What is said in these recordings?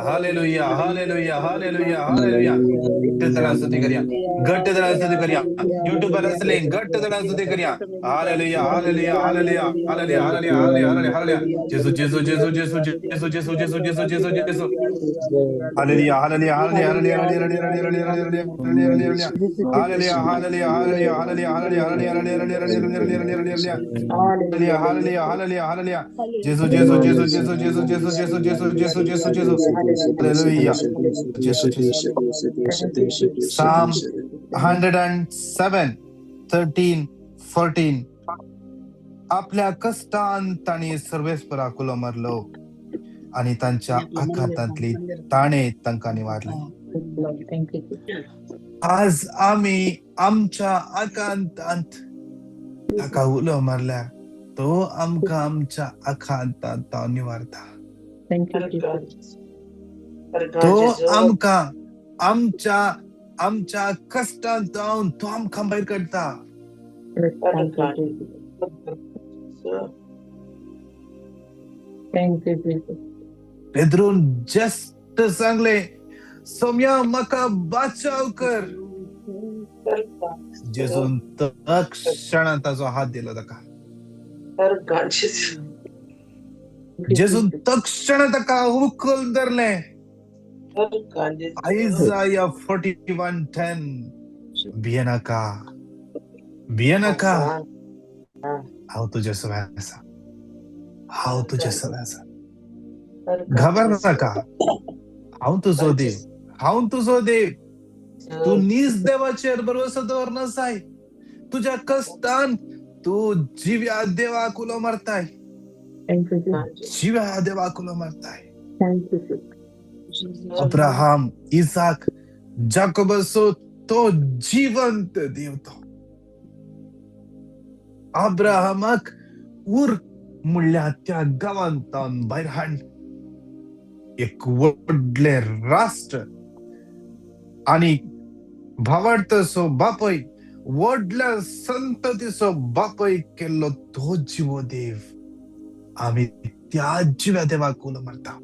hallelujah. Hallelujah, hallelujah, hallelujah, hallelujah. घट्ट स्तुती करूया, घट्ट स्तुती करूया. युट्यूब वर असले घट्ट स्तुती करूया. Hallelujah, hallelujah, hallelujah, hallelujah, hallelujah, hallelujah, hallelujah. Jesu Jesu Jesu Jesu Jesu Jesu Jesu Jesu Jesu जेसू. Hallelujah, hallelujah, hallelujah, hallelujah, hallelujah, hallelujah, hallelujah, hallelujah, hallelujah, hallelujah, hallelujah, hallelujah, hallelujah, hallelujah, hallelujah, hallelujah, hallelujah, hallelujah, hallelujah. Jesu Jesu Jesu Jesu Jesu Jesu Jesu Jesu Jesu Jesu Jesu. Hallelujah, Jesu Jesu. Psalm 107, 13, 14. आपल्या कष्टान तांणी सर्वेस्पराक उलो मारलो आनी तांच्या आघातांतली ताणें तांकां निवारले. आज आमी आमच्या आकांतांत ताका उलो मारल्यार तो आमकां आमच्या आकांतांत तो निवारता. तो आमकां आमच्या आमच्या कष्टांत जावन तो आमकां भायर काडटा. पेद्रून जस्ट सांगले, सोम्या म्हाका बाचाव कर. जेजून तत्क्षणान ताचो हात दिलो ताका. जेजून तत्क्षणान ताका उखल धरलें. आयजाया 41:10. भियेनाका, भियेनाका, हांव तुजे सवें आसा, हांव तुजे सवें आसा. घाबर नाका, हांव तुजो देव, हांव तुजो देव. तूं नीज देवाचेर भरवंसो दवरना जाय. तुज्या कश्टान तूं जिव्या देवाक उलो मारताय, जिव्या देवाक उलो मारताय. अब्राहम, इसाक, जाकोबाचो तो जिवंत देव. तो अब्राहमाक उर म्हणल्यार त्या गांवांत भायर हाड एक व्हडलें राष्ट्र आनी भावार्थाचो बापय, व्हडल्या संततीचो बापय केल्लो तो जिवो देव. आमी त्या जिव्या देवाक उलो मारता.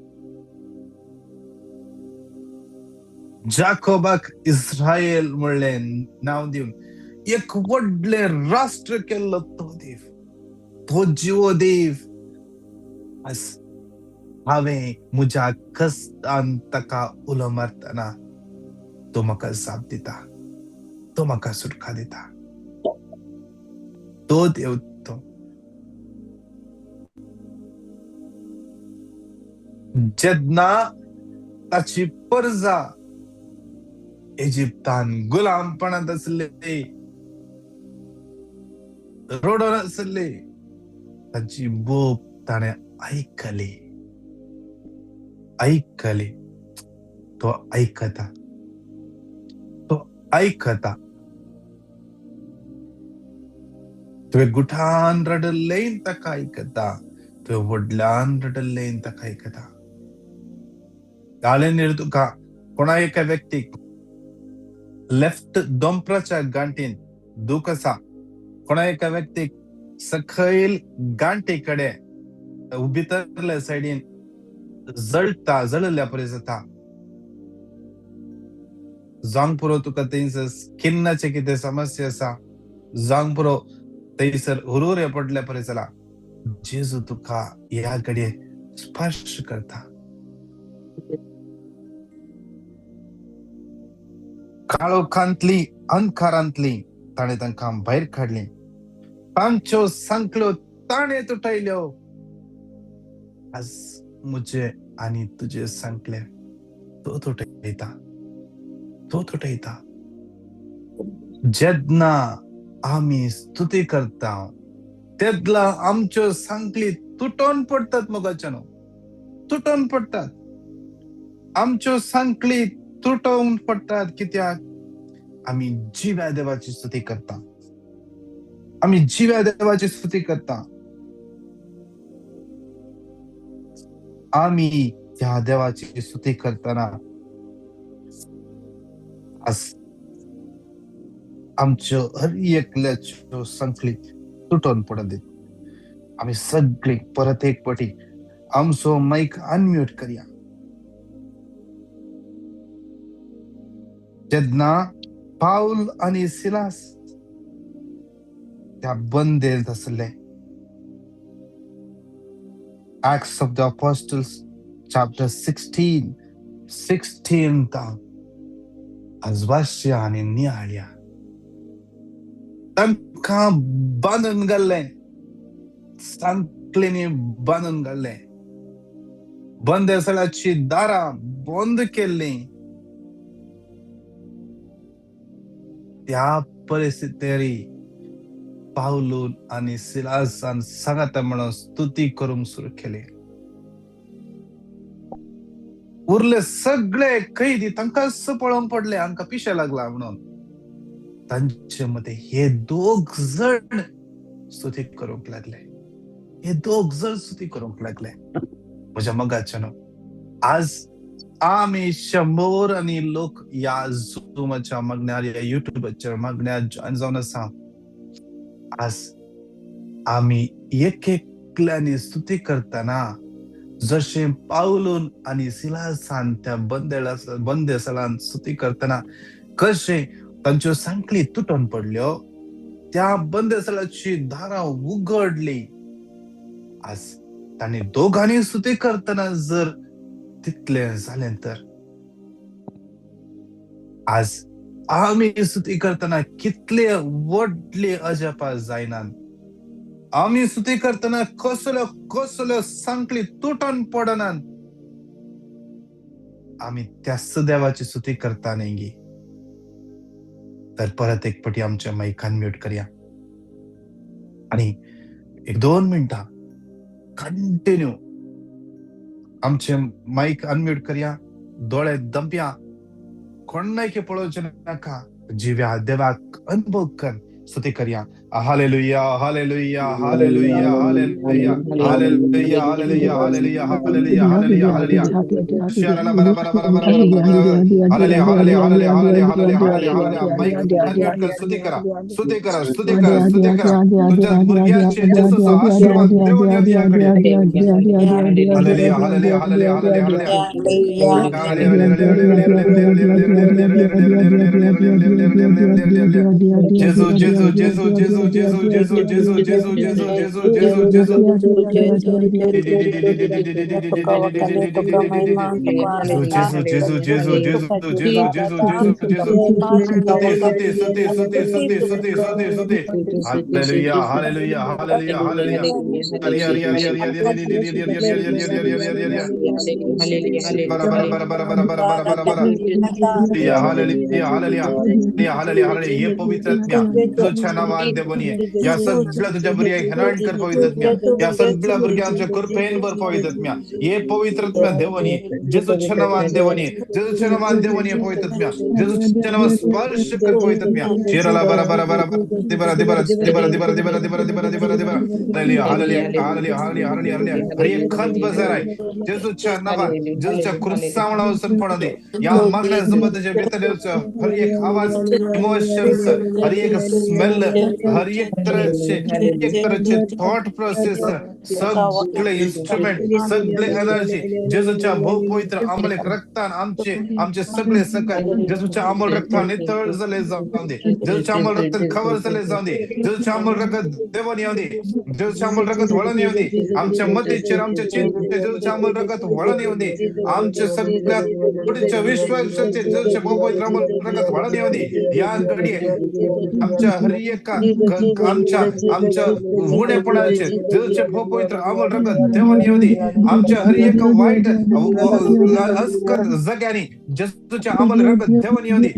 जाकोबाक इस्रायल म्हणलें नांव दिवन एक व्हडलें राष्ट्र केल्लो तो देव, तो जिवो देव. आज हांवें म्हज्या कश्टान ताका उलो मारतना तो म्हाका जाप दिता, तो म्हाका सुटका दिता. तो देव तो. जेन्ना ताची परजा इजिप्तान गुलामपणांत आसले, रडोन आसले, ताची बोब ताणें आयकली, आयकली. तो आयकता, तो आयकता. तुवें गुठान रडलें ताका आयकता, तुवें व्हडल्यान रडलें ताका आयकता. घालें तुका कोणा एका व्यक्तीक लेफ्ट दोंपराच्या गांठीन दूख आसा, कोणा एका व्यक्तीक सकयल गांठी कडेन भितरल्या सायडीन जळटा, जळिल्ल्या परी जाता. जावंक पुरो तुका थंयसर स्किनाचे कितें समस्या आसा, जावंक पुरो थंयसर हुरुरे पडल्या परी जाला. जेजू तुका ह्या घडये स्पर्श करता. काळोखांतली, अंधकारांतली ताणें तांकां भायर काडली. तांच्यो सांखळ्यो ताणें तुटयल्यो. आज म्हजे आनी तुजे सांखळे तो तुटयता, तो तुटयता. जेन्ना आमी स्तुती करता तेदला आमच्यो सांखळी तुटोन पडटात. मोगाच्यानो, तुटोन पडटात आमच्यो सांखळी, तुटोवन पडटात. कित्याक? आमी जिव्या देवाची स्तुती करता, आमी जिव्या देवाची स्तुती करता. आमी त्या देवाची स्तुती करतना आज आमच्यो हर एकल्याच्यो सांखळी तुटोन पडत. आमी सगळी परत एक पटी आमचो मायक अनम्यूट करया. जेन्ना पावल आनी सिलास त्या बंदेंत आसले, Acts of the Apostles chapter 16 16 अजवाश्य आनी नियाळ्या, तांकां बांदून घाल्लें, सांकळींनी बांदून घाल्लें, बंदेसळाची दारां बंद केल्लीं. त्या परिस्थितीर पावलून आनी सिलासान सांगाता म्हणून स्तुती करूंक सुरू केली. उरले सगळे कैदी तांकांच पळोवंक पडले, हांकां पिशें लागला म्हणून. तांचे मदें हे दोग जण स्तुती करूंक लागले, हे दोग जण स्तुती करूंक लागले. म्हज्या मोगाच्यानो, आज आमी 100 आनी लोक ह्या झुमाच्या मागण्यार, ह्या युट्यूबाच्या मागण्यार जॉयन जावन आसा. आज आमी एक एकल्यांनी स्तुती करतना जशें पावलून आनी सिलासान त्या बंदेसळान स्तुती करतना कशें तांच्यो सांकळी तुटून पडल्यो, त्या बंदेसळाची दारां उगडली. आज तांणी दोगांनी स्तुती करतना जर तितलें जालें तर आज आमी स्तुती करतना कितले व्हडले अजापा जायनात. आमी स्तुती करतना कसल्यो कसल्यो सांकळी तुटून पडनात. आमी त्याच देवाची स्तुती करता न्ही. तर परत एक पटी आमच्या मायक अनम्यूट करया आनी 1-2 मिनटां कंटिन्यू आमचे मायक अनम्यूट करया, दोळे दमया, कोणाक पळोवचें नाका, जिव्या देवाक अनुभव कर स्तुती करया. Hallelujah, hallelujah, hallelujah, hallelujah, hallelujah, hallelujah, hallelujah, hallelujah, hallelujah, hallelujah. शाराला बरा बरा बरा बरा बरा बरा. Hallelujah, hallelujah, hallelujah, hallelujah, hallelujah, hallelujah, hallelujah. Mic unmute कर, स्तुती करा, स्तुती करा, स्तुती करा, स्तुती करा. तुमच्या भुरग्यांचे जेसूचो आशीर्वाद देवून येवं ह्या कडे. Hallelujah, hallelujah, hallelujah, hallelujah, hallelujah. जेजू जेजू जेजू जेजू जेजू जेजू जेजू जेजू जेजू जेजू जेजू जेजू. जेजू जेजू जेजू जेजू जेजू जेजू जेजू जेजू. स्तुती स्तुती स्तुती स्तुती स्तुती स्तुती स्तुती स्तुती. Hallelujah, hallelujah, hallelujah, hallelujah. बरा बरा बरा बरा बरा बरा बरा बरा बरा. Hallelujah, hallelujah, hallelujah, hallelujah. हे पवित्र आत्म्या तुझ्या नावान देवनी या सगळ्या तुझ्या भुरग्यांक हेराण कर पवित्र आत्म्या, या सगळ्या भुरग्यांच्या कृपेन भर पवित्र आत्म्या. हे पवित्र आत्म्या देवनी जेजूच्या नावान देवनी, जेजूच्या नावान देवनी, पवित्र आत्म्या जेजूच्या नावान स्पर्श कर पवित्र आत्म्या. शिराला बरा बरा बरा दिबरा दिबरा दिबरा दिबरा दिबरा दिबरा दिबरा दिबरा दिबरा. Hallelujah, hallelujah, hallelujah, hallelujah, hallelujah, hallelujah. हर एक खत बजार आहे जेजूच्या नावान, जेजूच्या क्रुसावळा वचून पडू दे. या मागण्या संबंधाच्या भितर हर एक आवाज, इमोशन्स, हर एक स्मेल, हर एक तरेचे, एक तरेचे थॉट प्रोसेस, सगळे इन्स्ट्रुमेंट, सगळे एनर्जी जेजूच्या भोव पवित्र अमोलक रक्तान आमचे आमचे सगळे सकाळ जेजूच्या अमोल रक्तान नितळ जाले जावं दे. जेजूच्या अमोल रक्तान खबर जाले जावं दे. जेजूच्या अमोल रगत देवान येवं दे. जेजूच्या अमोल रगत वळण येवं दे. आमच्या मतीचेर, आमच्या चिंतेचेर जेजूच्या अमोल रगत वळण येवं दे. आमच्या सगळ्या कुडीच्या विश्वासाचे जेजूच्या भोव पवित्र अमोल रगत वळण येवं दे. या घडये आमच्या हर एका आमच्या आमच्या उणेपणाचे जेजूचे भोव पवित्र अमोल रगत देवान येवं दे. आमच्या हर एका वाईट अस्कत जग्यांनी जेजूच्या अमोल रगत देवान येवं दे.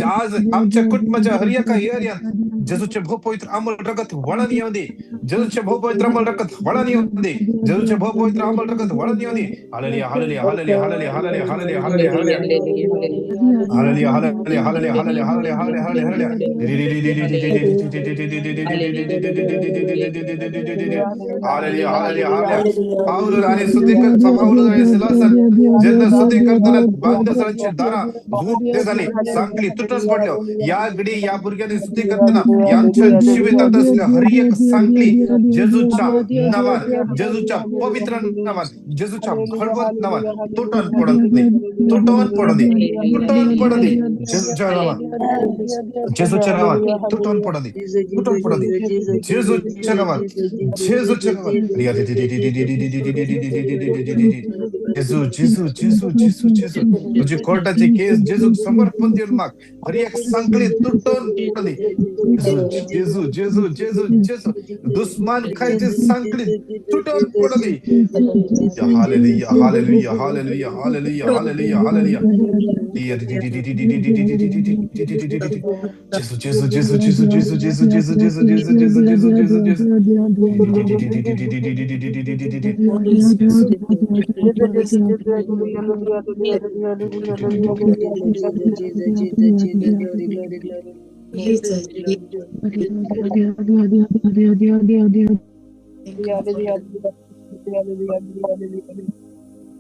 आज आमच्या कुटुंबाच्या हर एका एरियात जेजूचे भोव पवित्र अमोल रगत वळण येवं दे. जेजूचे भोव पवित्र अमोल रगत वळण येवं दे. जेजूचे भोव पवित्र अमोल रगत वळण येवं दे. Hallelujah, hallelujah, hallelujah, hallelujah, hallelujah, hallelujah, hallelujah, hallelujah, hallelujah, hallelujah, hallelujah, hallelujah, hallelujah, hallelujah, hallelujah. Hallelujah, hallelujah, hallelujah. Paulus आणि पावलूस आणि सिलासन जेन्ना स्तुती करतना बंधस्थळाची दारां उक्ते झाली, सांगली तुटून पडल्यो. या घडी या भुरग्यांनी स्तुती करतना यांच्या जिवितात असल्या हर एक सांगली जेजूच्या नावान, जेजूच्या पवित्र नावान, जेजूच्या बळवंत नावान तुटून पडून दी, तुटून पडून दी, तुटून पडून दी. जेजूच्या नावान, जेजूच्या नावान तुटून पडून दी, तुटून पडून दी. जेजूच्या नावान, जेजूच्या नावान. जेजू, जेजू, जेजू, जेजू, जेजू. तुझी कोर्टाची केस जेजूक समर्पण दिवन माग. हर एक सांगली तुटून पडली. जेजू, जेजू, जेजू, जेजू. दुस्मान खायची सांगली तुटून पडली. Hallelujah, hallelujah, hallelujah, hallelujah, hallelujah, hallelujah. जेजू, जेजू, जेजू, जेजू, जेजू, जेजू, जेजू, जेजू, जेजू, जेजू, जेजू, जेजू, जेजू. जेजू. Jesus, thank you, Father.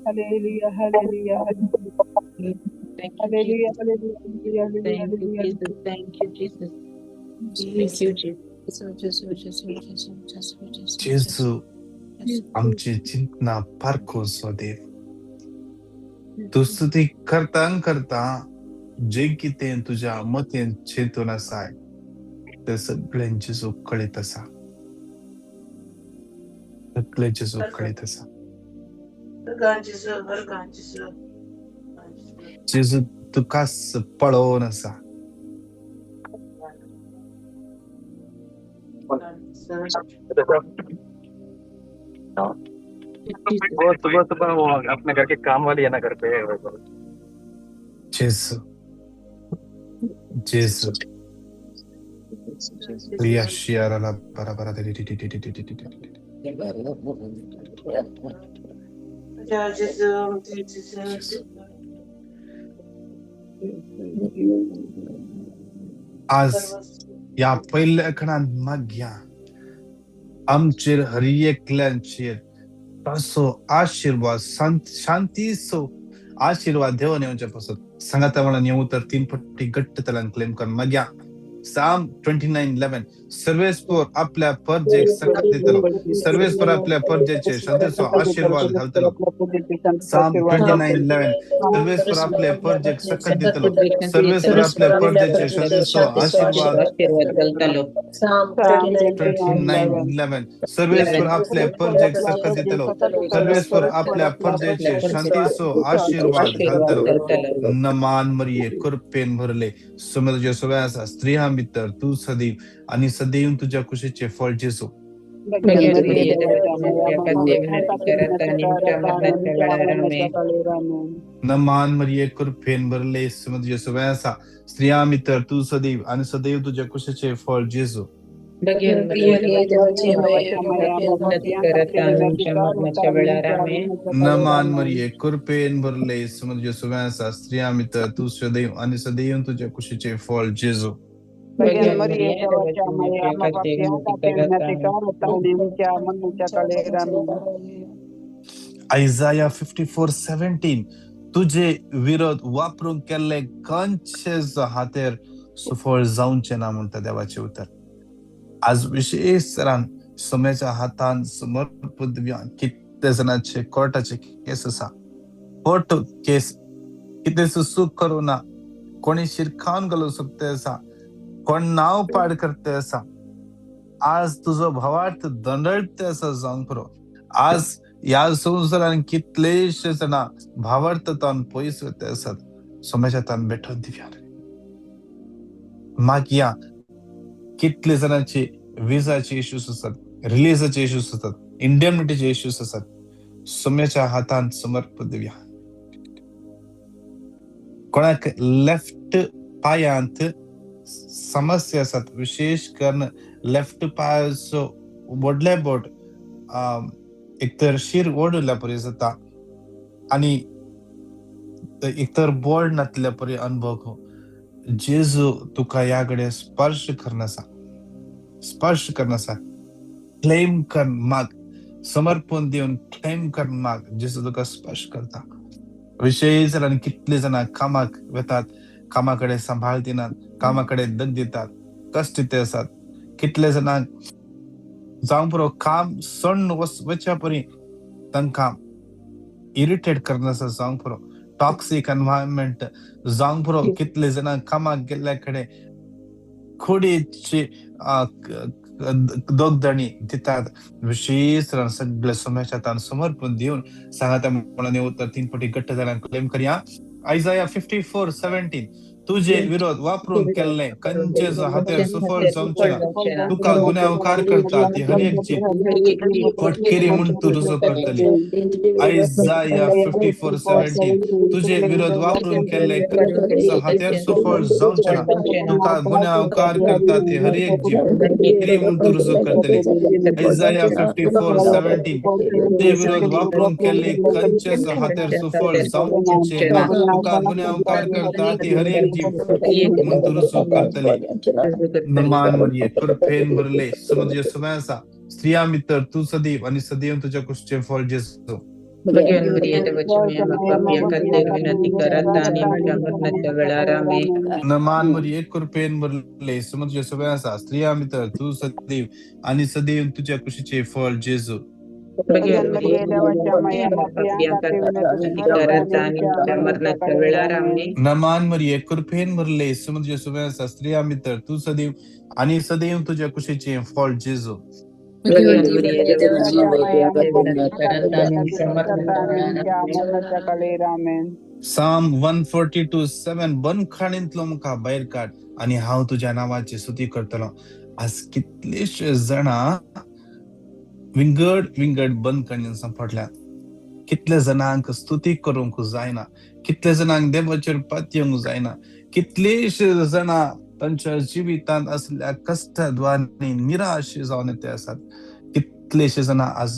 Hallelujah, hallelujah, Thank you, hallelujah, Jesus. hallelujah, Thank you, hallelujah. Jesus. Thank you, Jesus. Thank you, Jesus. जेजू, आमची चिंतना पारखून देव, तूं स्तुती करता करता जे कितें तुज्या मतेन चिंतून आसाय ते सगळें जेजू कळीत आसा, सगळें जेजू कळीत आसा. जेजू तुकाच पळोवन आसा. वो सुबह सुबह वो अपने घर के काम वाली है ना घर पे. जेजू, जेजू. रिया बरा बरा. आज ह्या पयल्या खणान मागया, आमचेर हर एकल्याचेर ताचो आशिर्वाद, शांतीचो आशिर्वाद देवन येवचे पासत. सांगाता म्हणून येऊ तर 3 पट्टी घट्ट तलान क्लेम कर मागया. Psalm 29:11. सर्वेस्पर आपल्या परजेक सकत दितलो, सर्वेस्पर आपल्या परजेचे शांतीचो आशिर्वाद घालतलो. Psalm 29:11. सर्वेस्पर आपल्या परजेक सकत दितलो, सर्वेस्पर आपल्या परजेचे शांतीचो आशिर्वाद. 29:11. सर्वेस्पर आपल्या परजेक सकत दितलो, सर्वेस्पर आपल्या परजेचे शांतीचो आशिर्वाद घालतलो. नमान मरिये, कृपेन भरले, सुमे तुज्या सगळ्या आसा, स्त्रियां भितर तूं सदैव आनी सदैव तुज्या कुशीचें फळ जेजू. नमान मरिये, कृपेन भरले, सुमे तुज्या सगळ्या आसा, स्त्रियां भितर तूं सदैव आनी सदैव तुज्या कुशीचें फळ जेजू. नमान मरिये, कृपेन भरले, सुमे तुज्या सगळ्या आसा, स्त्रियां भितर तूं सदैव आनी सदैव तुज्या कुशीचें फळ जेजू. आयजाया 54:17. तुझे विरोध वापरून केल्ले खंयचे हातेर सुफळ जावचें ना म्हणटा देवाचें उतर. आज विशेष तरान सोम्याच्या हातान समर्पण दिवया. कितले जाणांचे कोर्टाचे केस आसा, कोर्ट केस कितें चूक करूं ना, कोणी शिरखावन घालूंक सोदता आसा, कोण नांव पाड करते आसा. आज तुजो भावार्थ दंडळते आसा जावंक पुरो. आज ह्या संवसारान कितलेशे जाणां भावार्थ तावन पयस वता आसात. सोम्याच्या हातान भेटोवन दिवया. मागया, कितले जाणांचे विजाचे इश्यूज आसात, रिलीजाचे इश्यूज आसात, इंडेमनिटीचे इश्यूज आसात. सोम्याच्या हातान समर्पण दिवया. कोणाक लेफ्ट पायांत समस्या आसात, विशेष करून लेफ्ट पायाचो व्हडले बोट एक तर शीर ओडल्या परी जाता आनी एक तर बोर्ड नातल्या परी अनुभव. जेजू तुका ह्या कडेन स्पर्श करून आसा. स्पर्श करना आसा. क्लेम कर माग, समर्पण दिवन क्लेम कर माग. जेजू तुका स्पर्श करता. विशेष आनी कितले जाणां कामाक वेतात, कामा कडेन सांबाळ दिनात, कामा कडेन दग दितात, कश्ट ते आसात. कितले जाणांक जावं पुरो काम सोडून वचच्या परी तांकां इरिटेट करना आसा. जावंक पुरो टॉक्सीक एनवायरमेंट जावंक पुरो. कितले जाणां कामाक गेल्ल्या कडेन कुडीची दोगदणी दितात. विशेष सगळे सोम्याच्या हातान समर्पण दिवन सांगाता म्हणून उतर 3 पटी घट्ट जाल्यार क्लेम करया. आयजाया 54:17 तुझे विरोध वापरून केल्ले कंचेच हातेर सुफळ जावचें ना. तुका गुन्यांवकार करता ती हर एक जीभ फटकिरी म्हूण तूं रुजू करतली. आयजाया 54:17 तुझे विरोध वापरून केल्ले कंचेच हातेर सुफळ जावचें ना. तुका गुन्यांवकार करता ती हर एक जीभ फटकिरी म्हूण तूं रुजू करतली. आयजाया 54:17 तुझे विरोध वापरून केल्ले कंचेच हातेर सुफळ जावचें ना. तुका गुन्यांवकार करता ती हर एक जीभ म्हूण तूं रुजू करतली. नमान मरिये, कृपेन भरले, समुद्र सुम्यासा, स्त्रिया मित्र तूं सदैव आनी सदैव तुज्या कुशीचें फळ जेजू. भगवान मरिये देवाची माया पापयां खातीर विनंती कर आतां आनी आमच्या मरणाच्या वेळार. आमेन. नमान मरिये, कृपेन भरले, समुद्र सुम्यासा, स्त्रिया मित्र तूं सदैव आनी सदैव तुज्या कुशीचें फळ जेजू. भगवान मरिये देवाच्या माया पापयां खातीर विनंती कर आतां आनी आमच्या मरणाच्या वेळार. आमेन. नमान मरिये, कृपेन भरले, समुद्र सुम्यासा, स्त्रिया मित्र तूं सदैव आनी सदैव तुज्या कुशीचें फळ जेजू. भगवान मरिये देवाची माया विनंती कर आतां आनी आमच्या मरणाच्या वेळार. आमेन. साम 142:7 बंदखणींतलो म्हाका भायर काड आनी हांव तुज्या नांवाची स्तुती करतलो. आज कितलेशे जाणां विंगड विंगड बंदखणीन सांपडल्यात. कितले जाणांक स्तुती करूंक जायना, कितले जाणांक देवाचेर पातयेवंक जायना, कितलेशे जाणां तांच्या जिवितांत आसल्या कश्टाद्वारे निराश जावन ते आसात. कितलेशे जाणां आज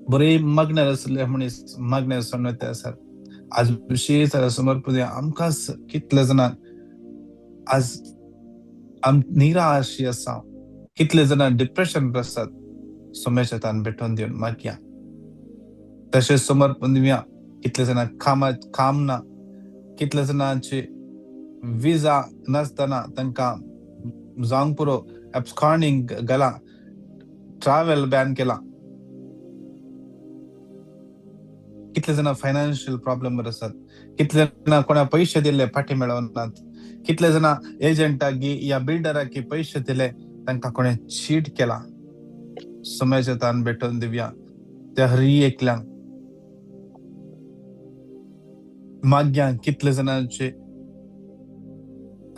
बरे मागण्यार आसले मनीस मागण्यार सोडून ते आसात. आज विशेष समर्पण आमकां कितले जाणांक आज आम निराश आसा, कितले जाणां डिप्रेशन आसात. सोम्याच्या हातान भेटोवन दिवन मागया. तशेंच समर्पण दिवया. कितले जाणां काम ना, कितले जाणांचे विजा नासतना तांकां जावंक पुरो एब्सकॉन्डिंग गेला, ट्रॅव्हल बॅन केला. कितले जाणां फायनान्शियल प्रॉब्लेम आसात, कितले जाणां कोणा पयशे दिल्ले फाटी मेळनात, कितले जाणां एजंटाक या बिल्डराक पयशे दिले तांकां कोणें चीट केला. सोम्याच्या हातान भेटोवन दिवया त्या हरी एकल्यांक. मागया कितले जाणांचे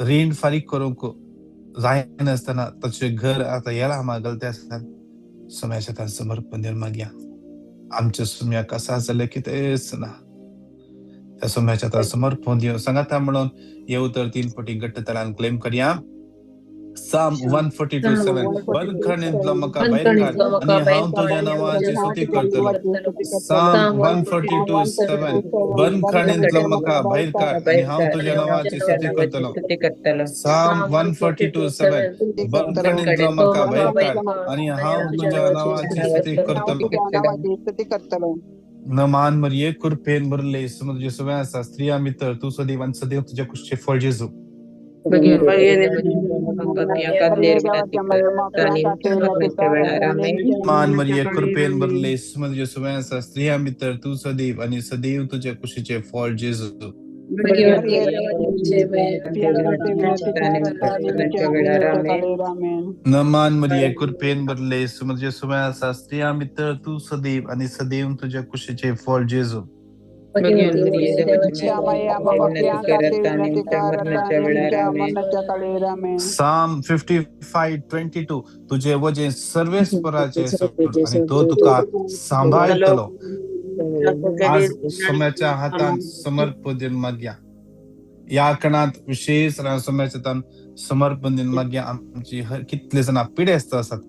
रीण फारीक करूंक जायनासतना ताचें घर आतां येला मागल ते आसतात. सोम्याच्या हातान समर्पण दिवन मागया. आमच्या सुम्याक आसा जाल्यार कितेंच ना, त्या सोम्याच्या हातान समर्पण दिवन सांगाता म्हणून हे उतर 3 पटी घट्ट तरान क्लेम करया. साम 142:7 बंदखणींतलो म्हाका भायर काड आनी हांव तुज्या नांवाची स्तुती करतलो. साम 142:7 बंदखणींतलो म्हाका भायर काड आनी हांव तुज्या नांवाची स्तुती करतलो. साम 142:7 बंदखणींतलो म्हाका भायर काड आनी हांव तुज्या नांवाची स्तुती करतलो. नमान मरिये, कृपेन भरले, समुद्र सुम्यासा, स्त्रिया मित्र तूं सदैव आनी सदैव तुज्या कुशीचें फळ जेजू. मान मरिये, कृपेन भरले, समुद्र सुम्यासा, स्त्रिया मित्र तूं सदैव आनी सदैव तुज्या कुशीचें फळ जेजू. नमान मरिये, कृपेन भरले, समुद्र सुम्यासा, स्त्रिया मित्र तूं सदैव आनी सदैव तुज्या कुशीचें फळ जेजू. साम 55:22 तुझे वजें सर्वेस्पराचे आनी तो तुका सांबाळटलो. आज सोम्याच्या हातान समर्पण दिवन मागया. ह्या कणांत विशेष सोम्याच्या हातान समर्पण दिवन मागया. आमची कितले जाणां पिडेस्त आसात,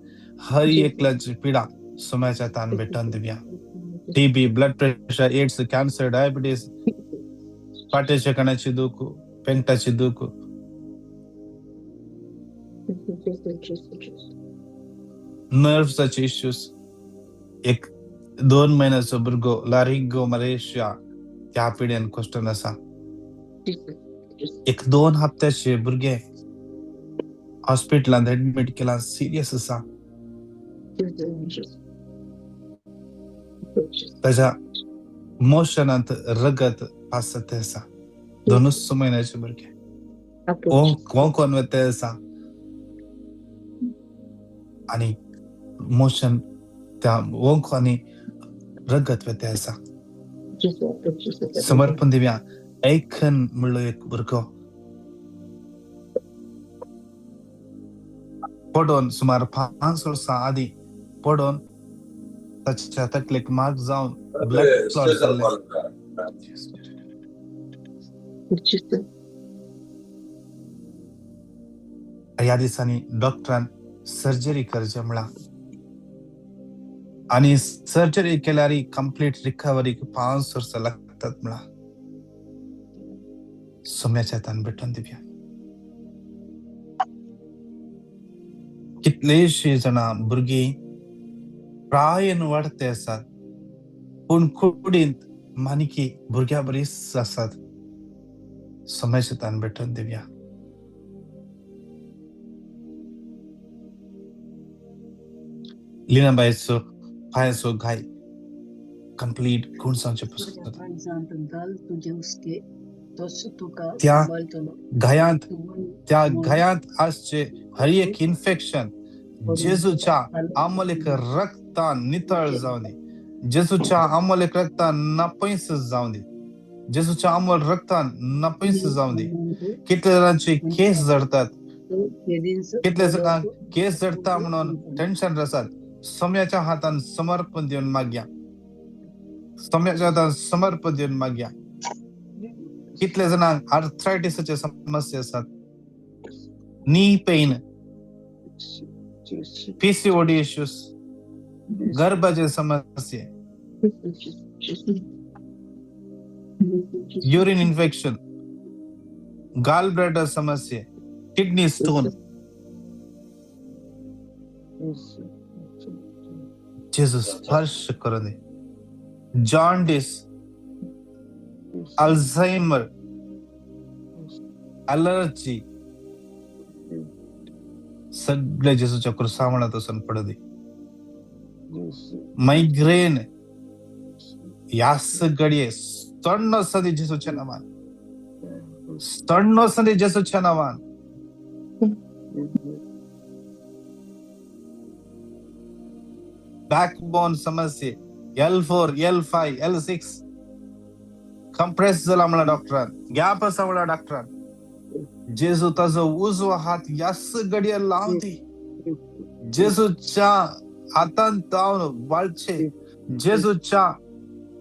हर एकल्याची पिडा सोम्याच्या हातान भेटोवन दिवया. TB, blood pressure, AIDS, cancer, diabetes, फाटीच्या कणाची दूख, पेंटाची दूख, नर्व्साचे इश्यूज, एक 2 म्हयन्याचो भुरगो लारिंगो मलेशिया त्या पिड्यान क्वेश्चन आसा. एक 2 हप्त्याचे भुरगे हॉस्पिटलांत एडमीट केला, सिरियस आसा. ताच्या मोशनांत रगत पास आसा. 2 म्हयन्याचे भुरगे कोण वते आसा आनी मोशन त्या वोंक आनी रगत वते आसा. समर्पण दिव्या. ऐकन म्हणलो एक भुरगो पडोन सुमार 5 वर्सां आदीं पडोन ताच्या तकलेक मार्क जावन ब्लड क्लॉट जाल्लें. ह्या दिसांनी डॉक्टरान सर्जरी करचें म्हळां आनी सर्जरी केल्यार कंप्लीट रिकवरीक 5 वर्सां लागतात म्हळां. सोम्याच्या हातान भेटून दिवया. कितलेशीं जाणां भुरगीं प्रायेन वाडते आसात पूण कुडींत मानिकी भुरग्या बरीच आसात. सोम्याच्या हातान भेटून दिवया. लीनाबाईचो पांयाचो घाय कंप्लीट गुण जावचे पसून त्या घायांत, त्या घायांत आसचे हर एक इन्फेक्शन जेजूच्या आमोलेक रक्तान नितळ जावं दी. जेजूच्या आमोलेक रक्तान नापयस जावं दी. जेजूच्या आमोल रक्तान नापयस जावं दी. कितले जाणांचे केस जडतात, कितले जाणांक केस जडता म्हणून टेन्शन आसात. सोम्याच्या हातान समर्पण दिवन मागया. सोम्याच्या हातान समर्पण दिवन मागया. कितले जाणांक आर्थरायटीसाचे समस्या आसात, नी पेन, पीसीओडी इश्यूज, गर्भाचे समस्ये, युरिन इन्फेक्शन, गाल ब्लॅडर समस्ये, किडनी स्टोन. जेजू स्पर्श करून दे. जॉन्डिस, अल्झायमर, अलर्जी सगळे जेजूच्या क्रुसावणात वचून पडू दे. मायग्रेन ह्या घडये सण्ण सदी जेजूच्या नांवान, सण्ण सदी जेजूच्या नांवान. बॅकबोन समस्ये L4, L5, L6 compress जाला म्हणा डॉक्टरान, गॅप आसा म्हणा डॉक्टरान. जेजू ताजो उजवो हात ह्याच घडये लावन दी. जेजूच्या हातान तावन वाळचे, जेजूच्या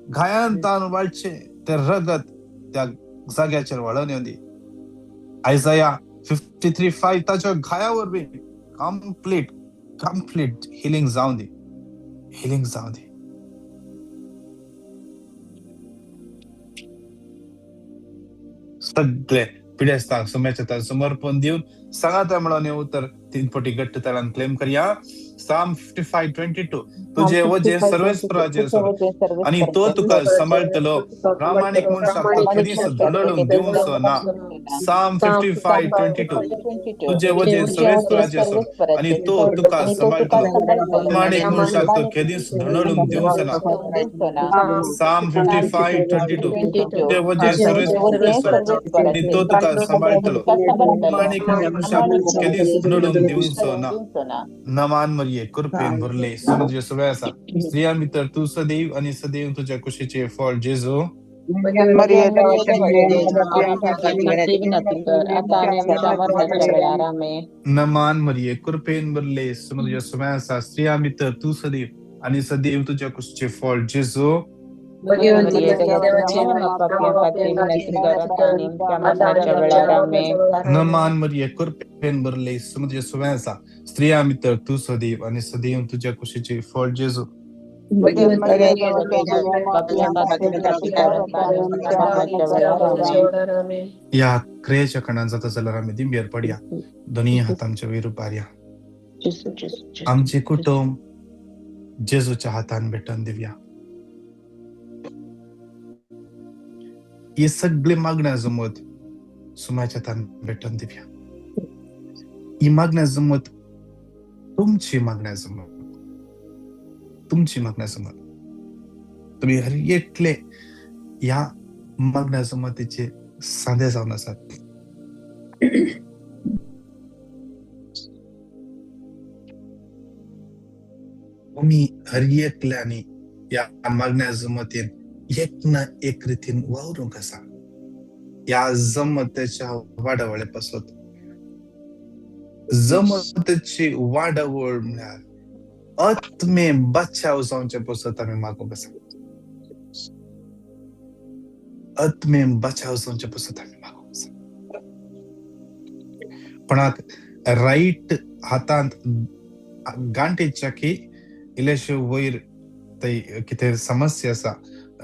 घायान तावन वाळचे ते रगत त्या जाग्याचेर वळोवन येवन दी. आयजाया 53:5 ताच्या घाया वरवीं कंप्लीट कंप्लीट हिलिंग जावं दी, हिलिंग जावं दी. सगळे पिडेस्तांक सोम्याच्या समर्पण दिवन सांगाता म्हणून उतर 3 पटी घट्ट ताळान क्लेम करया. साम 55:22 तुझे वजे सर्वेस्पराचे आनी तो तुका सांबाळटलो, प्रामाणीक मनशाक तो केदीच धडधडून दिवचो ना. साम 55:22 तुझे वजे सर्वेस्पराचे आनी तो तुका सांबाळटलो, प्रामाणीक मनशाक तो केदीच धडधडून दिवचो ना. साम 55:22 तुझे वजे सर्वेस्पराचे आनी तो तुका सांबाळटलो, प्रामाणीक मनशाक केदीच धडधडून दिवचो ना. नमान मरिये कृपेन भरले, समुद्र सगळे आसा. स्त्रियां भितर तूं सदैव आनी सदैव तुज्या कुशीचे फळ जेजू. नमान मरिये कृपेन भरले, समुद्र सगळे आसा. स्त्रियां भितर तूं सदैव आनी सदैव तुज्या कुशीचे फळ जेजू. नमान मरिये कृपेन भरले, समुद्र सगळे आसा. स्त्रियां भितर तूं सदैव आनी सदैव तुज्या कुशीचे फळ जेजू. ह्या क्रियेच्या कणान जाता जाल्यार आमी दिंबेर पडया, दोनी हात आमच्या वयर उबारया. आमचे कुटुंब जेजूच्या हातान भेटून दिवया. ही सगळी मागण्या जमत सुमाच्या हातान भेटून दिवया. ही मागण्या जमत तुमची मागण्या जमत, तुमची मागण्या जमत तुमी हर एकले ह्या मागण्या जमतीचे सांदे जावन आसात. तुमी हर एकल्यांनी ह्या मागण्या जमतीन एक ना एक रितीन वावरूंक आसा. ह्या जमतेच्या वाडावळे पासत जमतेची वाडावळ म्हळ्यार आत्मे बचाव जावचे पासत आमी मागूंक आसा. आत्मे बचाव जावचे पासत आमी मागूंक आसा. कोणाक रायट हातांत गांठी चाकी इल्लेशे वयर थंय कितें समस्या आसा,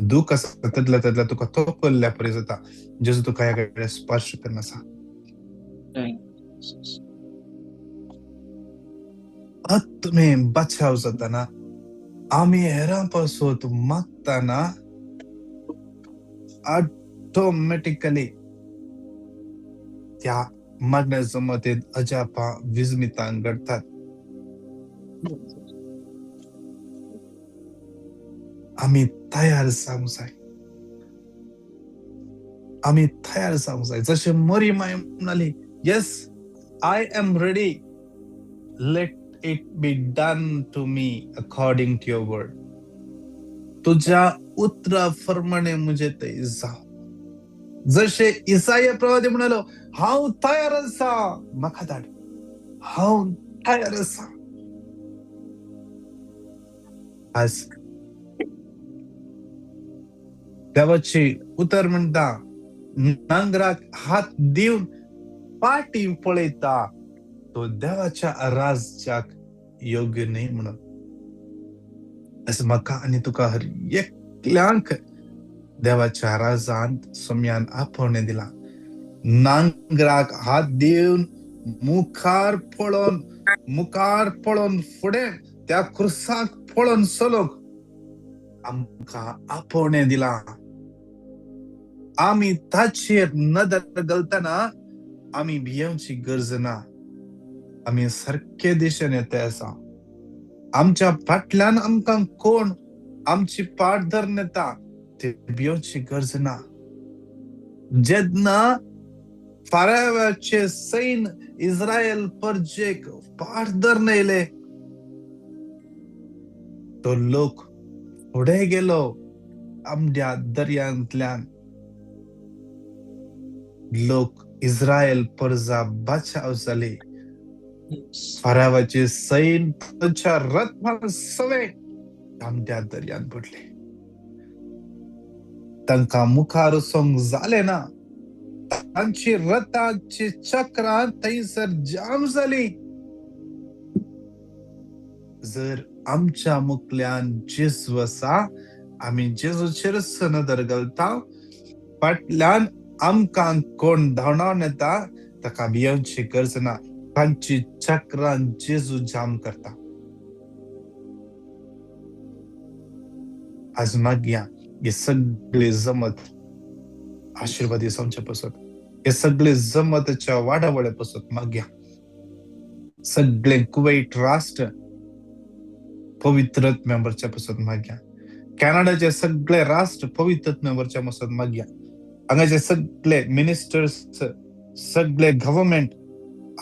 दूख आसा, तदल्या तदल्या तुका तोपल्ल्या परी जाता. जेजू तुका ह्या कडेन स्पर्श करून आसा. आत्मे बचाव जाताना आमी हेरां पासत मागताना ऑटोमॅटिकली त्या मागण्या जमतीत अजापां विस्मितां घडटात. आमी तयार जावंक जाय, आमी तयार जावंक जाय. जशें मरी माय म्हणाली, yes I am ready, let it be done to me according to your word. तुज्या उतरा प्रमाणे म्हजे थंय जावं. जशें इसाया प्रवादी म्हणालो, हांव तयार आसा, म्हाका धाड, हांव तयार आसा. आज देवाची उतर म्हणटा, नांगराक हात दिवन पाटी पळयता तो देवाच्या राज्याक योग्य न्हय म्हणून. अशें म्हाका आनी तुका हर एकल्यांक देवाच्या राजांत सोम्यान आपोवणें दिलां. नांगराक हात दिवन मुखार पळोवन, मुखार पळोवन फुडें त्या क्रुसाक पळोवन चलोवंक आमकां आपोवणें दिलां. आमी ताचेर नदर घालतना आमी भियेवची गरज ना. आमी सारके दिशेन येता आसा. आमच्या फाटल्यान आमकां कोण आमची पाट धरून येता ते भियोवची गरज ना. जेन्ना फारावाचे सैन्य इस्रायल परजेक पाट धरून येयले, तो लोक फुडें गेलो आमच्या दर्यांतल्यान. लोक इस्रायल परजा बचाव जाली. फारावाचे सैन्य तांच्या रथां सवें आमच्या दर्यांत पडले. तांकां मुखार वचोंक जालें ना. तांची रथाची चक्रां थंयसर जाम जाली. जर आमच्या मुखल्यान जेजू आसा, आमी जेजूचेरच नदर घालता, फाटल्यान आमकां कोण धांवडावन येता ताका भियेवची गरज ना. तांची चक्रां जेजू जाम करता. आज मागया हे सगळे जमत आशिर्वादी जावचे पासत, हे सगळे जमतच्या वाडावळे पासत मागया. सगळे कुवैट राष्ट्र पवित्र मेंबरच्या पासत मागया. कॅनडाचे सगळे राष्ट्र पवित्र मेंबरच्या पासत मागया. हांगाचे सगळे मिनिस्टर्स, सगळे गव्हर्मेंट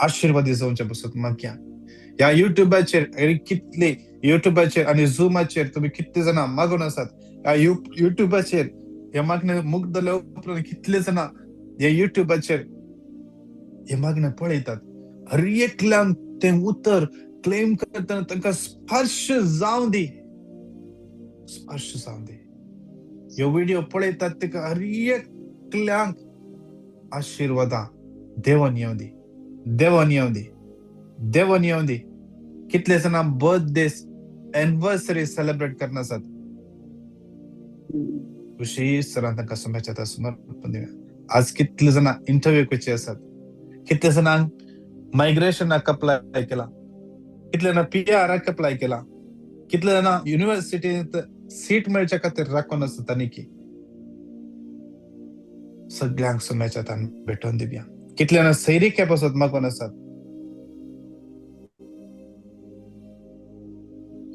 आशिर्वादी जावचे पासत मागया. ह्या युट्यूबाचेर कितले युट्यूबाचेर आनी झुमाचेर तुमी कितले जाणां मागून आसात. ह्या युट्यूबाचेर ह्या मागणे मुगदले उपरांत कितले जाणां ह्या युट्यूबाचेर हे मागणे पळयतात. हर एकल्यान तें उतर क्लेम करतना तांकां स्पर्श जावं दी, स्पर्श जावं दी. ह्यो व्हिडियो पळयतात ताका हर एकल्यांक आशिर्वादां देवान येवं दी, देवान येवं दी, देवान येवं दी. कितले जाणां बर्थडे एनिवर्सरी सेलिब्रेट करना आसात, विशेष तरान तांकां सोम्याच्या हातार समर्पण दिवया. आज कितले जाणां इंटरव्यू करचे आसात, कितले जाणांक मायग्रेशनाक अप्लाय केला, कितले जाणां पीआराक अप्लाय केला, कितले जाणां युनिव्हर्सिटींत सीट मेळच्या खातीर राखून आसता आनी की सगळ्यांक सोम्याच्या हातान भेटोवन दिवया. कितले जाणां सैरिके पासत मागून आसात,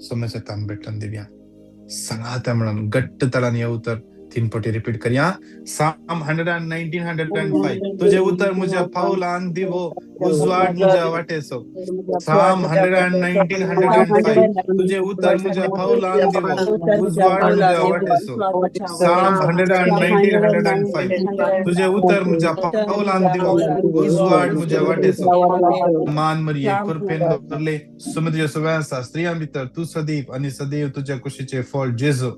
सोम्याच्या हातान भेटोवन दिवया. सांगात म्हणून घट्ट तळान हे उतर 3 पटी रिपीट करया. साम 119 105, तुझे उतर मुझ्या पावलांक दिवो, उजवाड मुझ्या वाटेचो. साम 119 105, तुझे उतर मुझ्या पावलांक दिवो, उजवाड मुझ्या वाटेचो. साम 119 105, तुझे उतर मुझ्या पावलांक दिवो, उजवाड मुझ्या वाटेचो. मान मरिये कृपेन भरले, सुमद्य सुव्यासा, स्त्रियां भितर तूं सदैव आनी सदैव तुज्या कुशीचे फळ जेजू.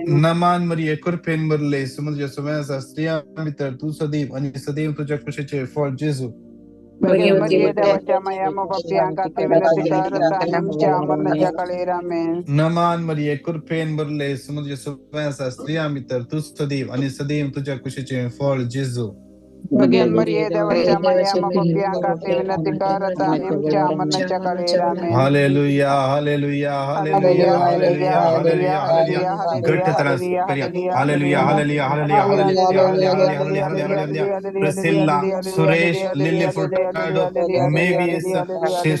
नमान मरिये कृपेन भरले, सुमद्य सुव्यासा, स्त्रियां भितर तूं सदैव आनी सदैव तुज्या कुशीचे फळ जेजू. नमान मरिये कृपेन भरले, सुमद्य सुव्यासा, स्त्रियां भितर तूं सदैव आनी सदैव तुज्या कुशीचे फळ जेजू. Hallelujah hallelujah hallelujah hallelujah hallelujah hallelujah. घट्ट तरास करूया. Hallelujah hallelujah hallelujah hallelujah hallelujah hallelujah hallelujah. Priscilla, Suresh, Lily Furtado, Mavis,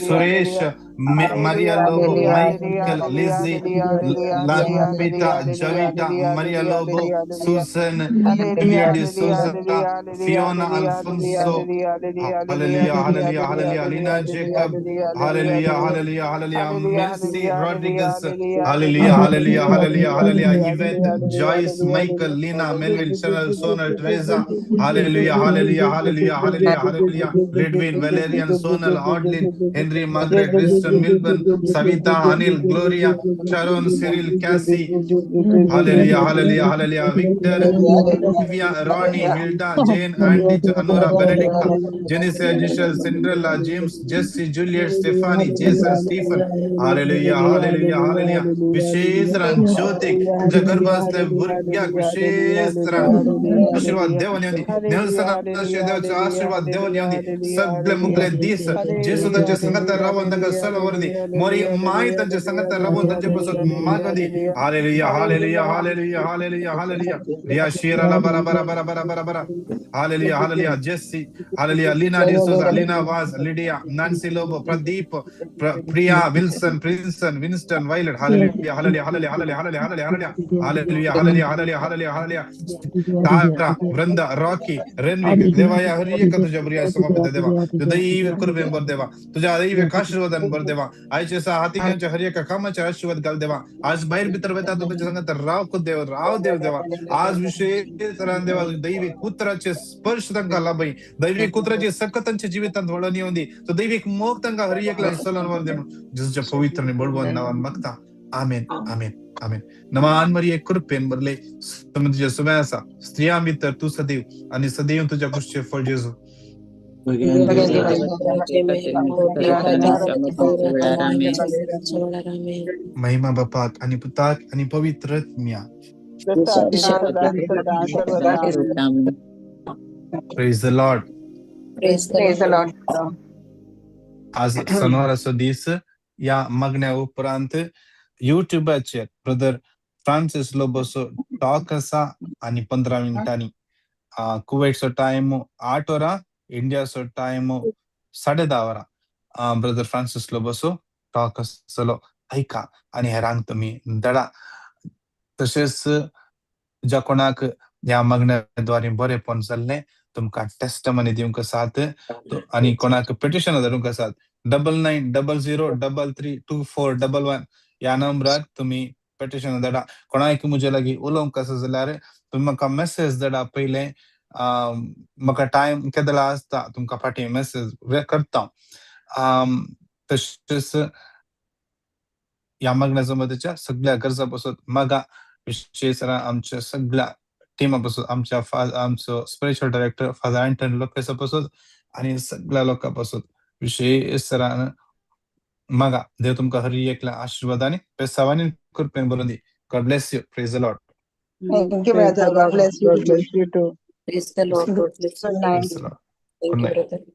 Suresh, Maria Lobo, Michael, Lizzy, Lapita, Javita, Maria Lobo, Susan, Julia D'Souza, Fiona Alfonso, hallelujah hallelujah hallelujah. Lina Jacob, hallelujah hallelujah hallelujah. Mercy Rodrigues, hallelujah hallelujah hallelujah hallelujah. Yvette, Joyce, Michael, Lina, Melvin, Chanel, Sonal, Teresa, hallelujah hallelujah hallelujah hallelujah hallelujah. Lidwin, Valerian, Sonal, Audlin, Henry, Margaret, Winston, Milburn, Savita, Anil, Gloria, Sharon, Cyril, Cassie, hallelujah hallelujah hallelujah. Victor, Divya, Ronnie, Hilda, Jane, Andy, Anura, Benedicta, Jenisa, Giselle, Cinderella, James, Jesse, Juliet, Stephanie, Jason, Stephen, hallelujah hallelujah hallelujah. विशेष तरान ज्योतिक, तुमच्या गर्भातल्या भुरग्याक विशेष तरान आशीर्वाद देवन येवंदी. Nelson देवाचो आशीर्वाद देवन येवंदी. सगळे मुखले दीस जेसू तांच्या संगता रावून तांकां सळ व्हरदी. मोरी माय तांच्या संगता रावून तांचे पासून मागदी. Hallelujah hallelujah hallelujah hallelujah hallelujah. Riya Shirala बरा बरा बरा बरा बरा बरा. Hallelujah hallelujah. Jesse, hallelujah. Lina D'Souza, Lina Vaz, Lydia, Nancy Lobo, Pradeep, Priya, Wilson, Princeton, Winston, Violet, hallelujah hallelujah hallelujah hallelujah hallelujah hallelujah hallelujah hallelujah hallelujah hallelujah hallelujah. Tara, Vrinda, Rocky, Renwick, देवाया हर एक तुझ्या प्रिया समर्पित देवा, तुझ्या दैव कृपेन भर देवा, तुझ्या दैव आशीर्वादान भर देवा. आयच्या हाती घेऊनच्या हर एका कामाच्या आशीर्वाद घाल देवा. आज भायर भितर वता तूं तुझ्या संगत राव देव, राव देव देवा. आज विशेष तरान देवा दैविक उतराचे स्पर्श तांकां लाभय, दैविक उतराची सकत तांच्या जिवितांत वळण येवंदी, तो दैविक मोग तांकां हर एकल्यान चलोवन व्हर दे म्हणून जेजूच्या पवित्र आनी बळवंत नांवान मागता. आमेन आमेन आमेन. नमान मरिये कृपेन भरले, तुझ्या सुम्या आसा, स्त्रियां भितर तूं सदैव आनी सदैव तुज्या कुशीचें फळ जेजू. महिमा बापाक आनी पुताक आनी पवित्र आत्म्या. Praise the Lord. Praise the Lord. आज सनवाराचो दीस. ह्या मागण्या उपरांत युट्युबाचेर ब्रदर फ्रांसीस लोबोचो टॉक आसा आनी 15 मिनटांनी कुवेटचो टायम 8 वरां, इंडियाचो टायम 10:30 वरां ब्रदर फ्रांसीस लोबोचो टॉक आसतलो. आयका आनी हेरांक तुमी धाडा. तशेंच ज्या कोणाक ह्या मागण्या बरेपण जाल्लें तुमकां टेस्टमनी दिवंक आसात आनी कोणाक पिटिशन धाडूंक आसात, 9900332411 ह्या नंबरार तुमी पिटिशन धाडा. कोणाक म्हजे लागीं उलोवंक आसा जाल्यार तुमी म्हाका मेसेज धाडा पयलें. म्हाका टायम केदळा आसता तुमकां फाटीं मेसेज करता. तशेंच ह्या मागण्या जमतीच्या सगळ्या गरजां पासून मागा. विशेष आमच्या सगळ्या टिमा पासून, आमच्या आमचो स्पिरिच्युअल डायरेक्टर फादर अँटनी लोपेसा पासून आनी सगळ्या लोकां पासून विशेष तरान मागा. देव तुमकां हर एकल्या आशीर्वाद आनी बेसावानी कृपेन भरून दी. God bless you. Praise the Lord. Thank you, brother. God bless you. God bless you too. Praise the Lord. God bless you. Good night. Praise the Lord. Thank Good you, night. brother.